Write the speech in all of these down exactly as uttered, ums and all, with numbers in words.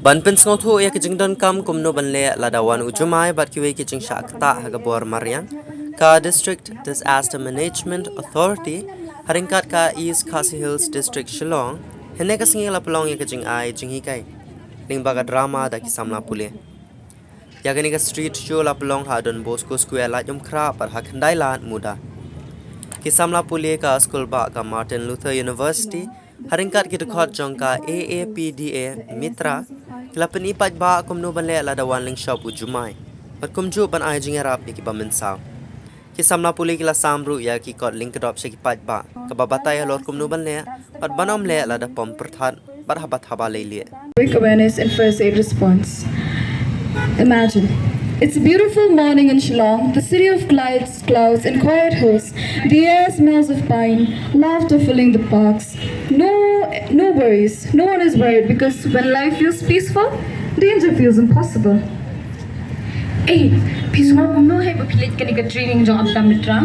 Ban pynsngewthuh ïa ki jingdonkam kumno ban leh lada wan u jumai bad kiwei ki jingshah ktah ha ka bor mariang, ka District Disaster Management Authority ha ryngkat ka East Khasi Hills District Shillong hynne ka sngi la pynlong ïa ka jingai jinghikai lyngba ka drama da ki samla pule. Ïa kane ka street show la pynlong ha Don Bosco Square, Laitumkhrah bad ha Khyndai Lad Muda. Ki samla pule ka skul bah ka Martin Luther University ha ryngkat ki dkhot jong ka A A P D A Mitra ki la pyni paidbah kumno ban leh lada wan lyngshop u jumai bad kumjuh ban ai jingïarap ïa ki ba mynsaw. Ki samla pule ki la sam ruh ïa ki kot lyngkdop sha ki paidbah kaba batai halor kumno ban leh bad ban ym leh lada pom pyrthat bad haba thaba lei lieh. Quick awareness and first aid response. Imagine. It's a beautiful morning in Shillong, the city of clouds, clouds and quiet hills. The air smells of pine, laughter filling the parks. No, no worries. No one is worried because when life feels peaceful, danger feels impossible. Eh, phi sngewbha kumno hei ba phi leit kane ka training jong Abda Mitra?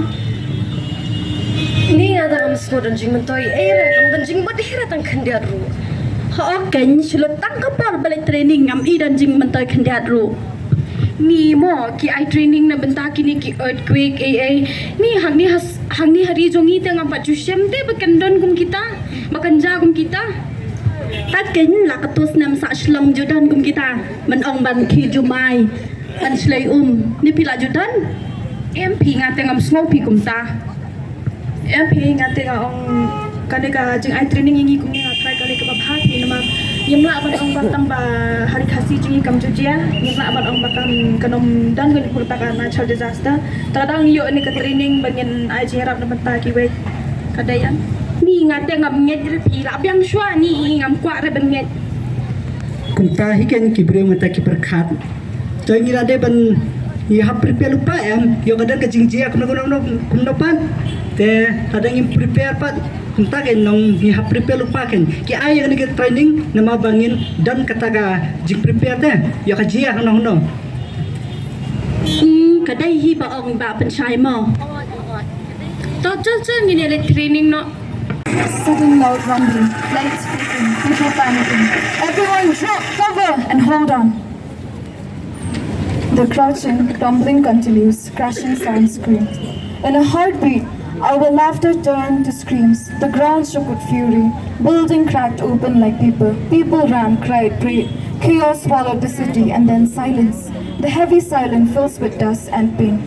Ni nga dang am sngewbha don jingmyntoi. Eh, re kam don jingmyntoi re tang khyndiat ruh. Ha, okay, shu leit tang ka por ba leit training ngam i don jingmyntoi khyndiat ruh. Ni mo ki ai training na bynta kine ki earthquake, eh, eh. Ni hang ni has hang ni hari jong ngi te ngam pat ju shem te ba kan don kum kita, ba kan ja kum kita. Ta ken la ka tus nam sa shlong ju don kum kita. Man ong ban ki jumai ban shlei um ni phi la ju don. Em phi nga te ngam sngew phi kumta. Em phi nga te nga ong kane ka jingai training ïa ngi kum nga try kane ka ba bha phi namar ngim lah ban ong ba tang ba hari Khasi jong ngi kam ju jia, ngim lah ban ong ba kam kan ym don kane ka natural disaster. Ta dang ïoh ne ka training ba ngin ai jingïarap na bynta kiwei. Ka dei ïa ni nga te ngam ngeit re phi la biang shwa ni ngam kwah re ban ngeit. Kumta hi ken ki briew mynta ki pyrkhat. To ngi la dei ban ngi hap prepare lypa em ïoh ka dang ka jingjia kumno kumno kumno kumno pat. Te la dang ngim prepare pat kumta ken nong ngi hap prepare lypa ken ki ai ïa kane ka training namar ba ngin don kata ka jingprepare te ïoh ka jia kumno kumno. Hmm, ka dei hi ba ong ba pynshai mo. To chal chal ngin ïa leit training noh. Sudden loud rumbling, lights flickering, people panicking. Everyone drop, cover, and hold on. The crouching, rumbling continues, crashing sounds scream. In a heartbeat, our laughter turned to screams. The ground shook with fury. Building cracked open like paper. People ran, cried, prayed. Chaos swallowed the city, and then silence. The heavy silence fills with dust and pain.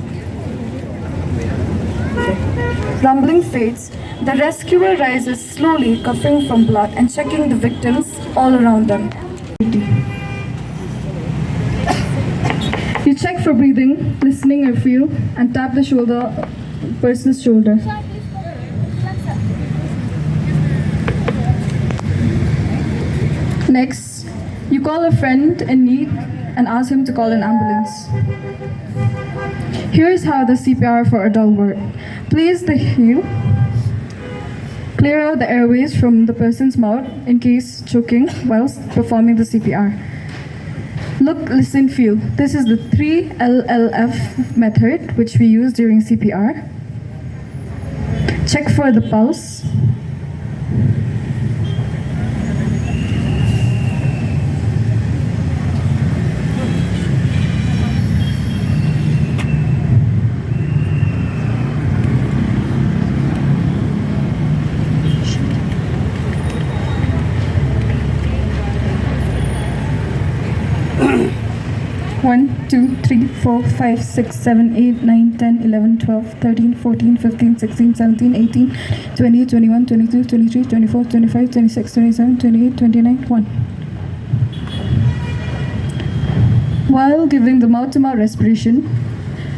Rumbling fades. The rescuer rises slowly, coughing from blood and checking the victims all around them. You check for breathing, listening or feel, and tap the shoulder, person's shoulder. Next, you call a friend in need and ask him to call an ambulance. Here is how the C P R for adult work. Place the heel, clear out the airways from the person's mouth in case choking whilst performing the C P R. Look, listen, feel. This is the three L L F method which we use during C P R. Check for the pulse. One, two, three, four, five, six, seven, eight, nine, ten, eleven, twelve, thirteen, fourteen, fifteen, sixteen, seventeen, eighteen, twenty, twenty-one, twenty-two, twenty-three, twenty-four, twenty-five, twenty-six, twenty-seven, twenty-eight, twenty-nine, one. While giving the mouth-to-mouth respiration,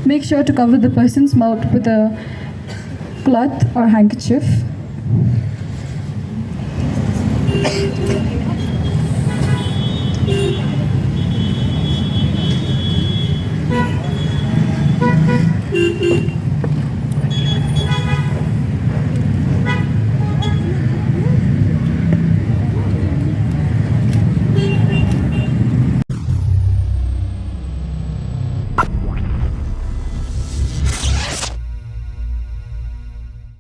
make sure to cover the person's mouth with a cloth or handkerchief.